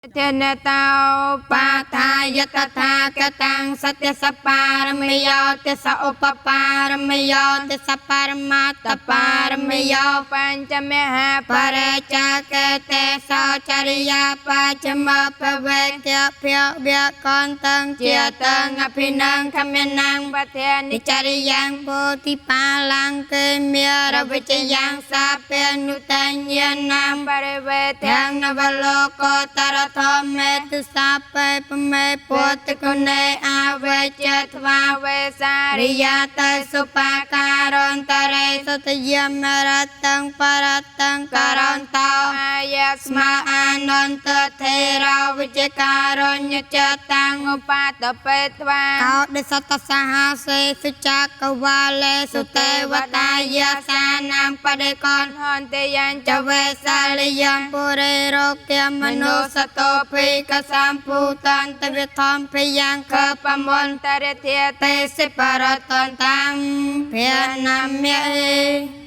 ធនតោបាថាយតថាកតាំងសត្យសបារមិយោទសឧបបារមិយោទសបរមត្តបារមិយោ បញ្ចមហាបរិចាកេទេសោចរិយាបច្ចមភវេកភវៈកន្តੰជាតੰអភិនੰខមនੰបធានិចរិយ៉ាង ពោធិបាលង្កេមេរវិជយ៉ាងសាពេនុតញ្ញាណាំបរិវេទាំងនវលោកតរធម្មេទសាពេពមេពុទ្ធគុណេអវេជត្វាវេសារិយាតេសុបាការន្តរេសតយមរតੰបរតੰករន្តោអាយស្មាអានន្តធេរវិជការញ្ញចតាំងឧបាតបេត្វាកោដិសតសហសេសុចកវាលេសុទេវតាយាសានាងបដិកនហន្តិយញ្ចវេសាលយំពុរិរោគមនុសតោភិកសម្ពុតន្តវិធំភយ៉ាងខបមន្តរិធាតេសិបរតន្តាំភនមយេ។